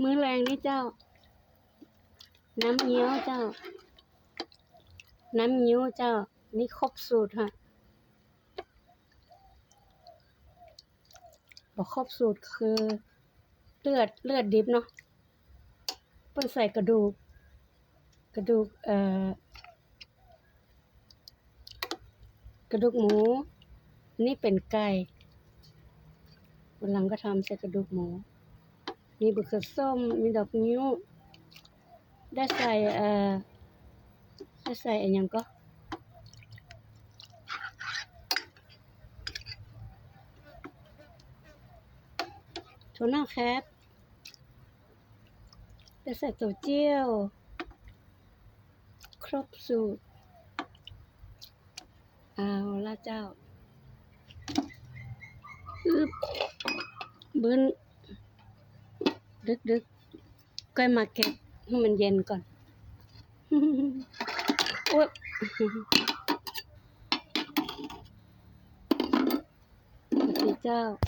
ມື້ແລງນີ້ເຈົ້າ ນ້ຳເງິ້ວເຈົ້າ ນ້ຳເງິ້ວເຈົ້າ ມີຄົບສູດຮະ. ບໍ່ຄົບສູດຄືເລືອດ ເລືອດດິບເນາະ ເພິ່ນໃສ່ກະດູກ ກະດູກ ເອີ ກະດູກໝູ ອັນນີ້ເປັນໄກ່ ວັນຫຼັງກໍທຳໃສ່ກະດູກໝູ ມີບັກເຂືອສົ້ມ ມີດອກງິ້ວ ໄດ້ໃສ່ ເອີ ໄດ້ໃສ່ອີຫຍັງກໍ ຖົ່ວເໜົ່າແຄບ ໄດ້ໃສ່ໂຕຈຽວ ຄົບສູດ. ເອົາລະເຈົ້າ ອຶບ ບຶ້ນ ດຶກໆ ຂ້ອຍມາເກັບໃຫ້ມັນເຢັນກ່ອນ ໂອ້ຍ ສະຫວັດດີເຈົ້າ.